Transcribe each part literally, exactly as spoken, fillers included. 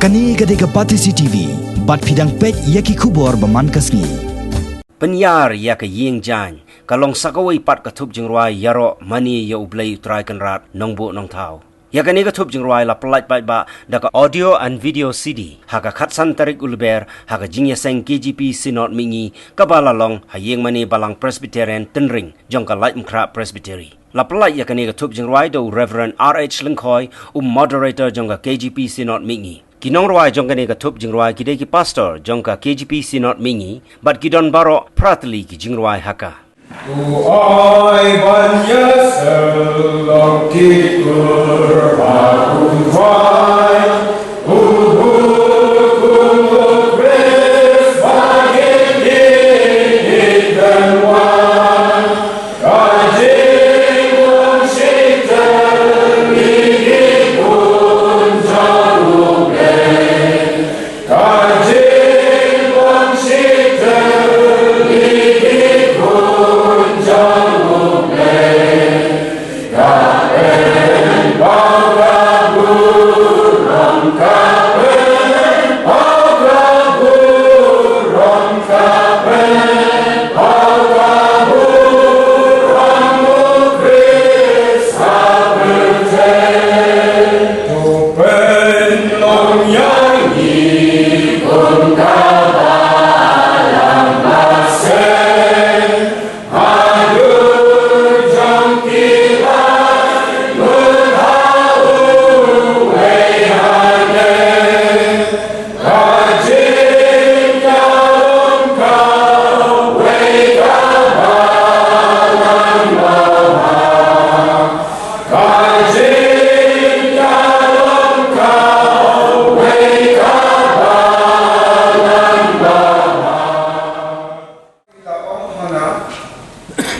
Kane ka dei ka Batesi T V, bad phi dang peit ïa ki khubor ba man ka sngi. Pynïar ïa ka ïing jaiñ, ka long sa kawei pat ka thup jingrwai ïaroh mane ïa U Blei U Trai Kynrad Nongbuh Nongthaw. Ïa kane ka thup jingrwai la pyllait paidbah da ka audio and video C D ha ka khatsan tarik u Lber ha ka jingïaseng K J P Synod Mihngi kaba la long ha ïing mane Balang Presbyterian Tynring jong ka Laitumkhrah Presbytery. La pyllait ïa kane ka thup jingrwai da u Reverend R H Lyngkhoi, u moderator jong ka K J P Synod Mihngi. Ki nongrwai jong kane ka thup jingrwai ki dei ki pastor jong ka K J P Synod Mihngi, bad ki don baroh phra tylli ki jingrwai ha ka. U ai ban ïasylloh ki kur ba un rwai, u buh kum u Khrist ba ngin ïeit ban wan. Ka jinglong shitom ïa ki khun jong U Blei. Ka jinglong shitom ïa ki khun jong U Blei. Ka pynpaw ka burom, ka pynpaw ka burom, ka pynpaw ka burom, U Khrist ha pyrthei. To pynlong ïa ngi kum ka balang ba seng. Haduh jong ki lai mut ha uwei ha ngi. Ka jingïalum kawei ka balang ba ha. Ka jingïalum kawei ka balang ba ha. La ong ha nga,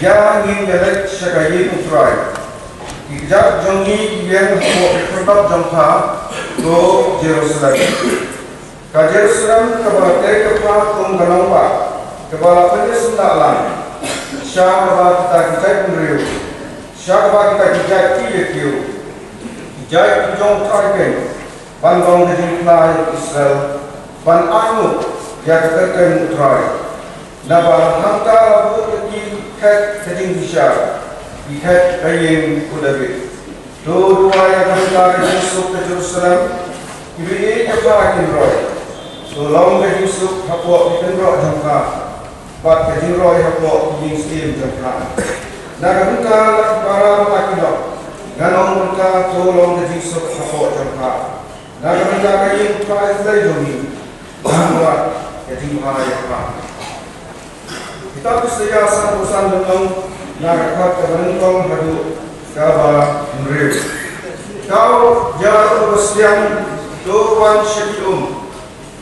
ïa ngin ïaleit sha ka ïing U Trai. Ki kjat jong ngi ki ïeng hapoh ki khyrdop jong pha, ko Jerusalem. Ka Jerusalem kaba la tei ka pha kum ka nongbah, kaba la pynïasyndah lang sha kaba kita ki jaitbynriew, sha kaba kita ki jait ki ïa kiew, ki jait ki jong U Trai keiñ, ban long ka jingphla ïa ki Israel, ban ainguh ïa ka kyrteng U Trai. Naba hangta la buh ïa ki khet ka jingbishar, ki khet ka ïing u Dabid. To duwai ïa ka bynta ka jingsuk ka Jerusalem, kiba ïeit ïa pha kin roi. To long ka jingsuk hapoh ki kynroh jong pha, bad ka jingroi hapoh ki ïing syiem jong pha. Na ka bynta la ki para bad la ki doh, ngan ong mynta to long ka jingsuk hapoh jong pha. Na ka bynta ka ïing U Trai Blei jong ngi, ngan wad ka jingbha ïa pha. Kitab Isaïah sanphew san lynnong, na ka khat kaba nyngkong haduh kaba hynriew. Tau ïa uba sliang, to wan sha ki um,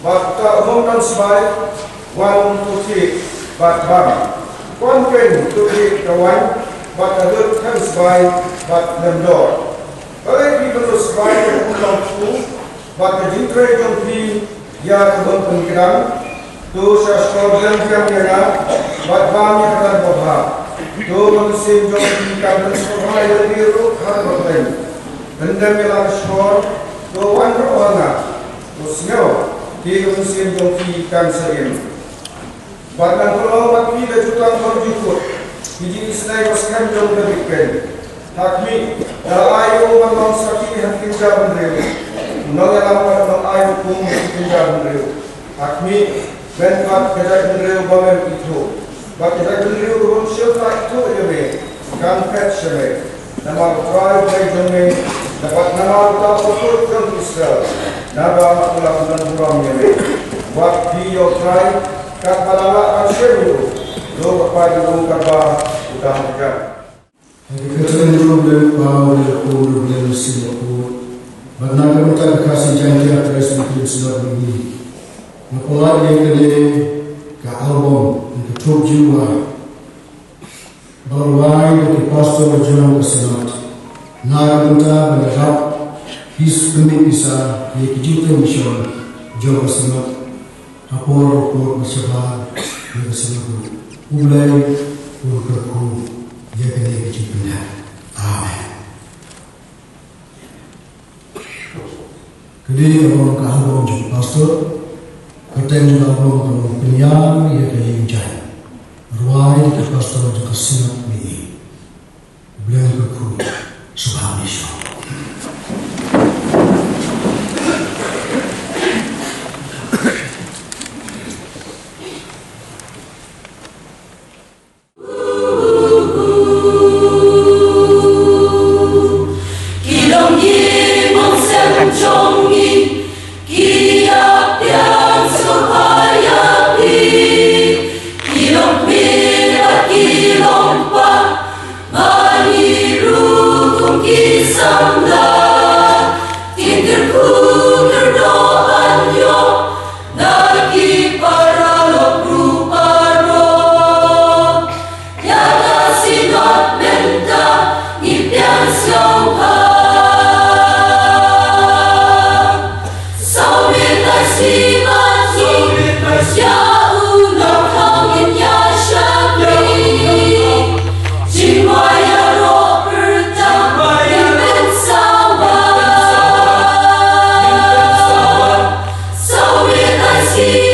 bad uta u bym don sbai, wan to thied bad bam. Wan keiñ to thied ka waiñ, bad ka dud khlem sbai bad khlem dor. Balei phi pynlut sbai ïa u nongkpu, bad ka jingtrei jong phi ïa ka bym pynkdang? To shah shkor biang biang ïa nga, bad bam ïa ka dan babha. To ka mynsiem jong phi kan pynsngewbha ïa lade ruh ha kaba bteng. Pyndem ïa la ka shkor, to wan ruh ha nga. To sngew, te ka mynsiem jong phi kan sa im. Bad ngan pynlong bad phi da jutang bymjukut, ki jingisynei ba skhem jong Dabid keiñ. Ha khmih, nga la ai ïa u ban long sakhi ha ki kynja bynriew, u nongïalam bad u nongai hukum ha ki kynja bynriew. Ha khmih, men pat ka jaitbynriew ba mem ithuh, bad ka jaitbynriew ba bym shym la ithuh ïa me, kan phet sha me. Namar U Trai U Blei jong me, bad namar uta U Kynrad jong Israel, naba u la pynlong burom ïa me. Wat phi ïa U Trai, katba dang lah ban shem ïa u, to kyrpad ïa u katba u dang kjat. Ha ka kyrteng U Blei Kpa, U Blei Kpa, U Blei Mynsiem Bakhuid. Bad na ka bynta ka Khasi Jaiñtia Presbyterian Synod Mihngi, nga pynlait ïa kane ka album, ka thup jingrwai ba la rwai da ki pastor jong ka Synod, na ka bynta ban ïarap pisa, pynmih pisa ïa ki jingtei mishon jong ka Synod. Ha por, por ba shabha ïa ka Synod ruh. U Blei un kyrkhu ïa kane ka jingpynïaid. Amen. Kali ka long ka album jong pastor, ka teng ka album ka long Pynïar ïa ka Ïing Jaiñ. Rwai da ka pastor jong ka Synod Mei. Blei kyrkhu sha phi. Ki long ki mawsem jong ngi, ki ïa pdiang sngewbha ïa phi. Ki long kmie bad ki long kpa, ma ngi ruh kum ki samla. Kin kyrkhu kyrdoh ban ïoh na ki paralok ruh baroh. Ïa ka Synod mynta ngi pdiang sngewbha. Saw miet lai sngi bad ngi, ïa u nongthaw ngin ïa shakri. Jingrwai ïaroh pyrthei ngin pynsawa. Saw miet lai sngi